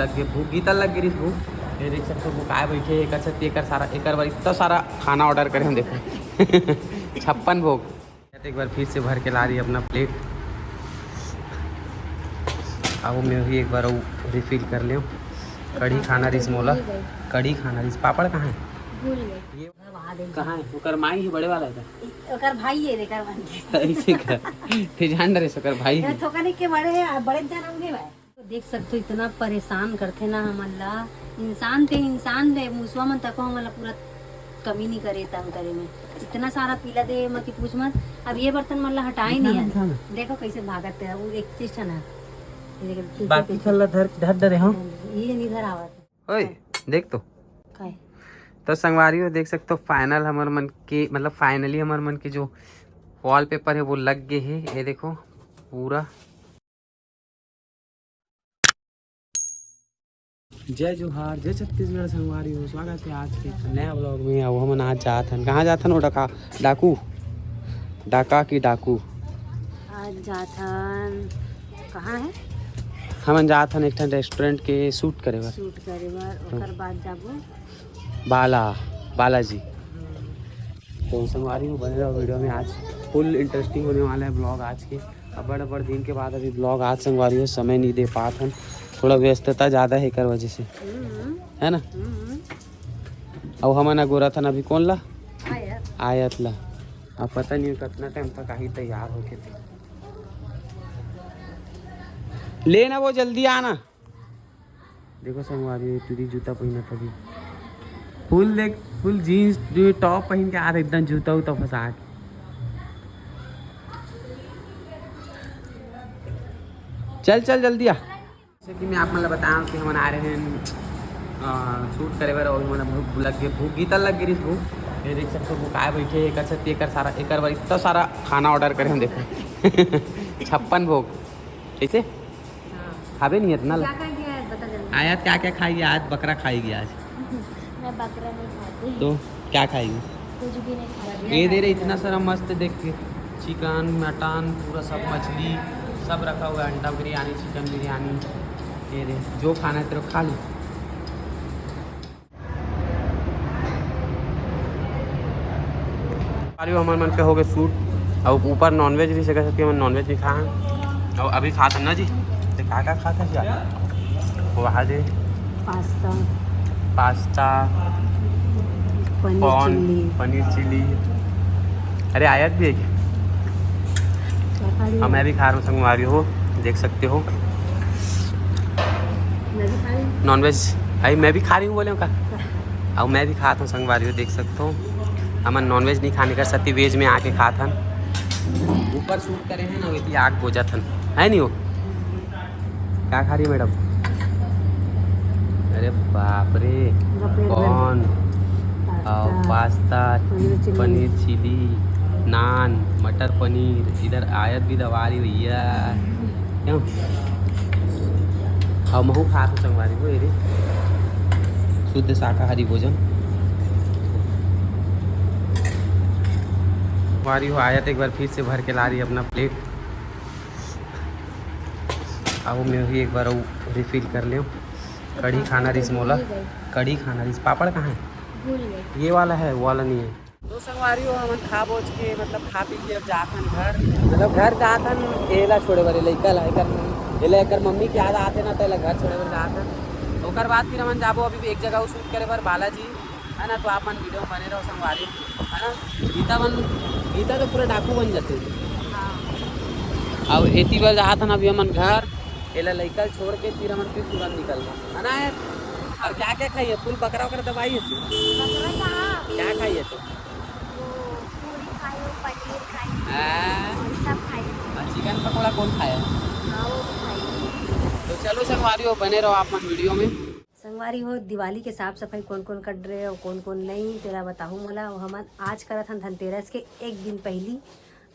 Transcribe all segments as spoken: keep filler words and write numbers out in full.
लग गे भूख, गीता लग गे रिस भूख। ये देख सकते हो, वो काय बैठे, एकर छत्ती, एकर सारा, एकर बर इतना सारा खाना ऑर्डर करे हम, देखो। छप्पन भोग। एक बार फिर से भर के ला रही अपना प्लेट। अब मैं भी एक बार रिफिल कर लियो। कढ़ी खाना रिस मोला, कढ़ी खाना रिस। पापड़ कहाँ है? भूल गए। ये कहाँ है? ओकर माई ही बड़े वाला है का? ओकर भाई है, एकर मन के। ऐसे का? ते जान डरे ओकर भाई ये है। थोकने के बड़े है, बड़े जान होंगे भाई। तो देख सकते हो, इतना परेशान करथे ना हमन ला। इंसान ते इंसान दे, मुसवा मन तको हमन ला पूरा कमी नहीं करे तंग करे में। इतना सारा पीला दे, मत पूछ मत। अब ये बर्तन मन ला हटाए नहीं है। देखो कैसे भागत है, वो एक चीज है ना। ये देखो, बाकी चल ला धर, धर डरे हो। ये नहीं धर आवत। ओए, देख तो। काय? तो संगवारी हो, देख सकते हो, फाइनल हमर मन के, मतलब, फाइनली हमर मन के जो वॉलपेपर है, वो लग गए है। ये देखो, पूरा। जय जोहार, जय छत्तीसगढ़ संगवारी हो, स्वागत है आज के नया व्लॉग में। अब हमन आज जात हन, कहाँ जात हन? वो डका, डाकू, डाका की डाकू। आज जात हन, कहाँ है? हमन जात हन एक ठन रेस्टोरेंट के शूट करे बर। शूट करे बर, ओकर बाद जाबो बाला, बालाजी। तो संगवारी हो, बने रहो वीडियो में, आज फुल इंटरेस्टिंग होने वाला है व्लॉग आज के। अबड़ अबड़ दिन के बाद अभी व्लॉग आज संगवारी हो समय नहीं दे पात हन, थोड़ा व्यस्तता ज़्यादा है एकर वजह से, हम्म। है ना? हम्म। अउ हमन अगोरत हन अभी कोन ला? आयत। आयत ला। अब पता नहीं कितना टाइम तक आही तैयार होके। ले ना वो, जल्दी आना। देखो संगवारी, ये टूरी जूता पहनत अभी। फुल देख, फुल जींस जो टॉप पहन के आ रहे, एकदम जूता उता फंसा के। चल चल जल्दी आ। जैसे कि मैं आप मन ला बताया कि हमन आ रहे हैं, अ, शूट करे बर, और हमन भूख लग गए, भूख गीता लग गई भूख। ये देख सकते हो, वो काय बैठे, एकर छत्ती, एकर सारा, एकर बर इतना सारा खाना ऑर्डर करे हम, देखो। छप्पन भोग। कैसे? हाँ। खाबे नहीं इतना। क्या खाएगी आज, बता जल्दी। आयत क्या क्या खाएगी आज? बकरा खाएगी आज। मैं बकरा नहीं खाती। तो क्या खाएगी? कुछ भी नहीं खाती। ये दे रहे इतना सारा मस्त, देख के, चिकन, मटन, पूरा सब, मछली, सब रखा हुआ है, अंडा बिरयानी, चिकन बिरयानी। ये दे, जो खाना है तेरे को खा ले। अरे हमर मन के हो गए शूट, अउ ऊपर नॉनवेज रही, सके सकती हमन नॉनवेज नहीं खाए हैं। अउ अभी खात हन ना जी, ते का का खात हन जी? वहाँ जी pasta. Pasta, paneer corn, chilli. Paneer chilli. अरे आयत भी है क्या? क्या खा रही हाँ, हो? मैं भी खा रहा हूँ संगवारी हो, देख सकते हो। मैं भी खा रही हूँ। नॉनवेज भाई, मैं भी खा रही हूँ बोले का? अउ मैं भी खात हूँ संगवारी हो, देख सकते हो। हमन नॉनवेज नहीं खाने कर सकती, वेज में आके खात हन। ऊपर शूट करे हैं ना, वही आग बोजत हन, है नहीं वो? क्या खा रही है मैडम? अरे बाप रे, पूरा पेट भर कॉर्न, पास्ता, और pasta, paneer chilli. Paneer chilli, naan, matar paneer. इधर आयत भी दबा रही भैया, क्यों? और महू खा तो संगवारी को, ये रे शुद्ध शाकाहारी भोजन। संगवारी हो, आयत एक बार फिर से भर के ला रही है अपना प्लेट। अब मैं भी एक बार रिफिल कर लियो। कढ़ी खाना रिस मोला, भूल गई। कढ़ी खाना रिस। पापड़ कहाँ है? भूल गई। ये वाला है, वो वाला नहीं है। तो संगवारी हो, हमन खा बोझ के, मतलब, खा पी के अब जात हन घर। मतलब घर जात हन एला छोड़े बर, लइका ला, एकर, एला एकर मम्मी के याद आथे ना, तो एला घर छोड़े बर जात हन। ओकर बाद फिर हमन जाबो अभी एक जगह शूट करे बर, बालाजी, है ना। तो आप मन वीडियो में बने रहो संगवारी, है ना। गीता बन, गीता तो पूरा डाकू बन जाते। अब एती बर जात हन अभी हमन घर, एला लइका ल छोड़ के फिर हमन फिर तुरंत निकलबो, है ना यार? और क्या क्या खाई है? फुल बकरा वकरा दबाई है तू? बकरा कहाँ? क्या खाई है तू? वो पूरी खाई, वो पनीर खाई, हाँ। और सब खाई। और चिकन पकौड़ा कौन खाया? हाँ, वो भी खाई। तो चलो संगवारी हो, बने रहो आप मन वीडियो में। संगवारी हो, दिवाली के साफ सफाई कौन कौन कर रहे हो, कौन कौन नहीं, तेला बताहूँ मोला। वो हमन आज करत हन धनतेरस के एक दिन पहली,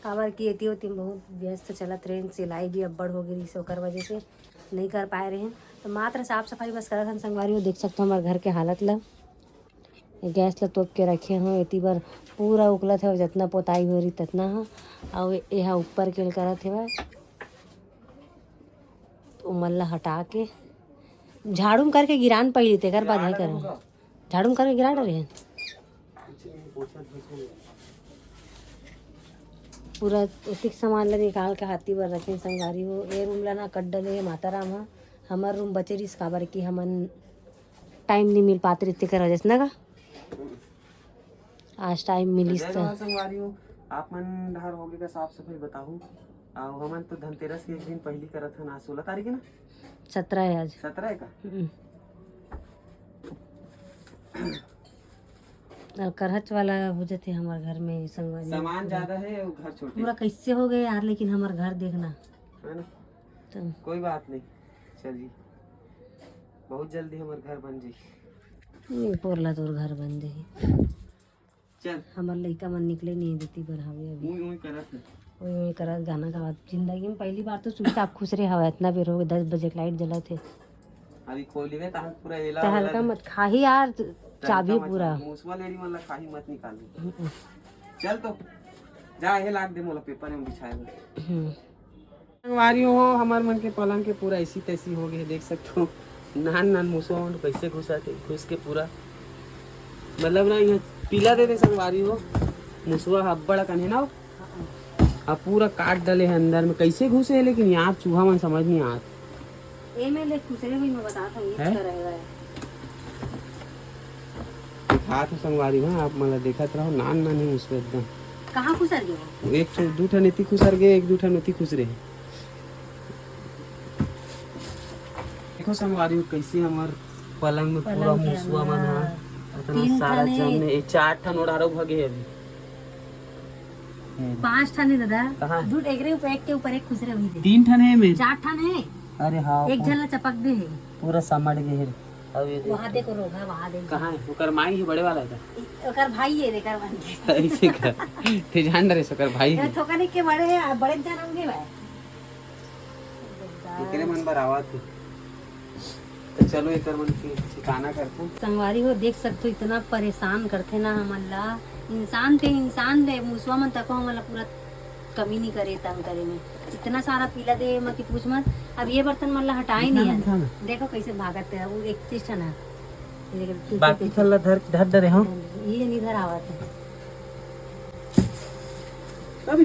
काबर कि एती ओती बहुत व्यस्त चलत रहेन, सिलाई भी अब्बड़ हो गई से, ओकर वजह से नहीं कर पाए रहेन। तो मात्र साफ सफाई बस करत हन संगवारी हो। देख सकते हो हमारे घर के हालत ला, ये गैस ला तोप के रखे हो, एती बर पूरा उकलत है, जितना पोताई हो रही ततना ह। और एहा ऊपर के करत है, तो उमन ला हटा के झाड़ू म करके गिरान पहिली, तेकर बाद हे कर। झाड़ू म करके गिरा डरे हे। पूरा एतिक सामान ला निकाल के हाथी बर रखेन संगवारी हो। ए रूम ला ना कट डले हे माता राम ह। हमर रूम बचे रिहिस, काबर कि हमन टाइम नहीं मिल पात रहिस तेकर वजह से ना का। आज टाइम मिलिस जय त। जोहार संगवारी हो, आप मन डहर होगे का साफ सफाई बताहू। अउ हमन तो धनतेरस के एक दिन पहिली करत हन, आज सोलह तारीख हे ना? सत्रह हे आज। सत्रह हे का? हम्म। अउ करहच वाला हो जथे हमर घर में संगवारी। सामान पूरा ज्यादा हे अउ घर छोटे। पूरा कैसे हो गए यार, लेकिन हमर घर देखना। है ना? तो कोई बात नहीं, चल जी, बहुत जल्दी हमर घर बन जाई। नहीं, पोरला तोर घर बन जाई। चल। हमर लइका मन निकले नहीं देती बर हवे अभी। उई, उई करत हे। उई, उई करत गाना गावत। जिंदगी में पहली बार तो सुनता आप खुसरे हवा, इतना बेर हो गए, दस बजे के लाइट जलत हे। अभी खोली में तहन पूरा एला तो वेला हल्का दे। मत खाही यार, तो चाबी हल्का मत पूरा। खाही। मुसवा लेरी मन ला खाही मत निकाल दे। हम्म। चल तो, जा, हे लाग दे मोला पेपर में बिछाए बर। हम्म। संगवारी हो, हमर मन के पलंग के पूरा ऐसी तैसी हो गए, देख सकथो। नान नान मुसवा मन कैसे घुसा के, घुस के पूरा, मतलब ना, यहाँ पीला दे दे संगवारी हो। मुसवा ह अब्बड़ अकन हे ना, अब पूरा काट डले हे अंदर में, कैसे घुसे हे, लेकिन यार चूहा मन समझ नहीं आत। ए में ले खुसरे हुई, मैं बतात हूँ, ये हैं? क्या रहेगा? दिखात हूँ संगवारी हो, आप मन ला देखत रहो, नान नान हे मुसवा एकदम। कहाँ खुसर गए? एक ठो, दू ठन एती खुसर गए, एक दू ठन ओती खुसरे हे। देखो संगवारी हो, कैसे हमर पलंग में पूरा पलंग के मुसवा मन ह, अंदर। इतना तीन सारा ठन हे। जम हे, ये चार ठन ओढ़ारो भगे हे अभी। हम्म। पांच ठन हे दादा। कहाँ? दू एकरे ऊपर, एक के ऊपर एक खुसरे हुई थे। तीन ठन हे में। चार ठन हे। अरे हाँ, एक पूरा झन ला चपक दे हे। पूरा समड़ गए हे। अब ये देख। वहाँ देखो रोगा, वहाँ देखो। कहाँ हे? ओकर माई ही बड़े वाला हे का? ओकर भाई हे, एकर मन के। ऐसे का? ते जान रहे ओकर भाई ये हे। थोकन के बड़े हे, आ बड़े जान होंगे भाई। एकरे मन बर आवत हे। तो चलो एकर मन के ठिकाना करथन। संगवारी हो, देख सकथो, इतना परेशान करथे ना हमन ला। इंसान ते इंसान दे, मुसवा मन तको हमन ला पूरा कमी नहीं करे, तंग करे में। इतना सारा पीला दे, मत पूछ मत। अब ये बर्तन मन ला हटाए नहीं है। देखो कैसे भागत है, वो एक चीज है ना। ये देखो, बाकी थल्ला धर, धर डरे हो। ये नहीं धर आवत है। अभी।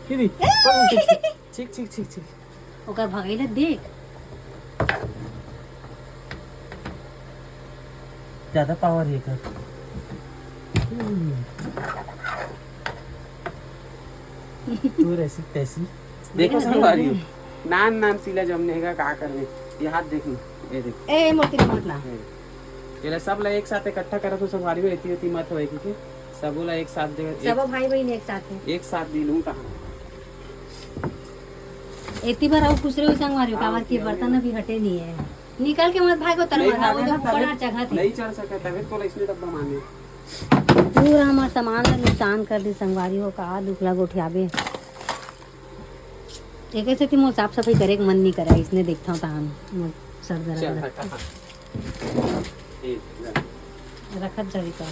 किदी? ठीक, ठीक, ठीक, ठीक। ओकर भगई ला देख। ज्यादा पावर हे एकर। हम्म। तू ऐसी तैसी। देखो संगवारी, नान नान पीला जमने का का करने। ये हाथ देख ना, ये देख। ए, मोती मत ला। ये। ये ला सब ला एक साथ इकट्ठा करत हो संगवारी हो, एती ओती मत होए, ठीक है? सबो ला एक साथ दे, एक सबो भाई बहन एक साथ है। एक साथ दी लूं कहाँ? एती बार अउ खुसरे हो संगवारी हो, हाँ, काबर के बर्तन अभी हटे नहीं है। निकल के मत भागो, तर नहीं मत भागो, भागो तो ना, ऊपर तबे आ जगह थे। नहीं चढ़ सके, तबे तो इसने डब्बा माने। पूरा हमार सामान ला नुकसान कर दी संगवारी हो, का दुखला गोठियाबे। एक ऐसे थी मोर साफ सफाई करे के मन नहीं करा, इसने देखता हूँ तहान मोर सर दर्द चल, लगता। हटा, हाँ। ए, जा। रखत जावी का।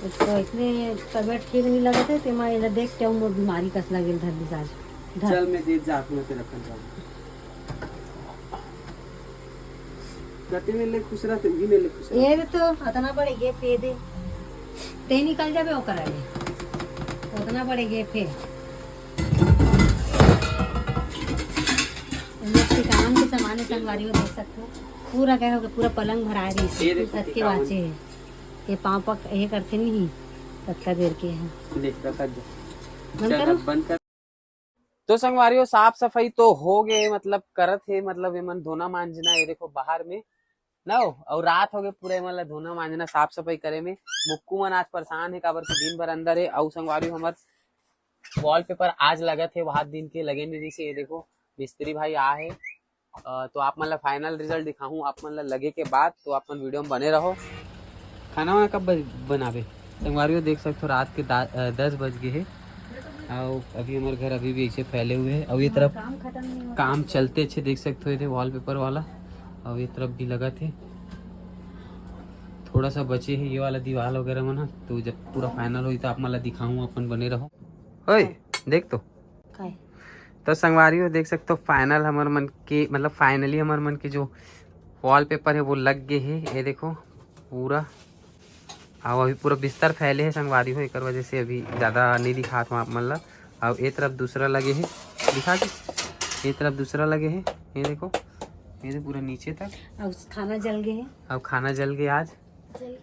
एक तो इतने तबीयत ठीक नहीं लगत है, तेमा एला देख के मोर बीमारी कस लगेल धर दिस आज। धर। चल, मैं दे जात में ते रखत जाऊँ। कते में ले खुसरा थे, उही में ले खुसरा। ये तो अतना बड़े गेप दे दे। ते निकल जाबे ओकर आगे। उतना बड़े गेप है। ये ठिकान के सामान संगवारी हो देख सकते हो। पूरा क्या हो गया, पूरा पलंग भरा रही ये है। देखो सबके ठिकान। बाचे है। ये पाँव पक, ये करते नहीं, तत्ता बेर के है। देख, रखा दे। बंद चल, करो। अब बंद कर। तो संगवारी हो, साफ सफाई तो हो गए, मतलब करत हे, मतलब एमन धोना मांजना, ये देखो बाहर में ना हो, और रात हो गए पूरा एमन ला धोना मांजना, साफ सफाई करे में। मुक्कू मन आज परेशान है, काबर के दिन भर अंदर है। और संगवारी हो, हमर वॉलपेपर आज लगत हे, बहुत दिन के लगे नहीं रही से। ये देखो, मिस्त्री भाई आ है। अ, तो आप मन ला फाइनल रिजल्ट दिखाहूँ आप मन ला लगे के बाद, तो आप मन वीडियो में बने रहो। खाना वाना कब ब-, बनाबे? संगवारी हो, देख सकते हो, रात के दा-, अ, दस बज गए है। और अभी हमारे घर अभी भी ऐसे फैले हुए हैं। और ये तरफ काम खत्म नहीं होता। काम चलते अच्छे देख सकते हो, ये वॉलपेपर वाला, और ये तरफ भी लगा थे। थोड़ा सा बचे है ये वाला दीवार वगैरह में ना, तो जब पूरा फाइनल होई तो आप मन ला दिखाऊँ, अपन बने रहो। ओए, देख तो। काय? तो संगवारी हो, देख सकते हो, फाइनल हमर मन के, मतलब, फाइनली हमर मन के जो वॉलपेपर है, वो लग गए है। ये देखो, पूरा, अब अभी पूरा बिस्तर फैले है संगवारी हो, एकर वजह से अभी ज़्यादा नहीं दिखात हूँ आप मन ला। अब ये तरफ दूसरा लगे है, दिखा दे, ये तरफ दूसरा लगे है, ये देखो, ये तो पूरा नीचे तक। अब खाना जल गए है। अब खाना जल गए आज। जल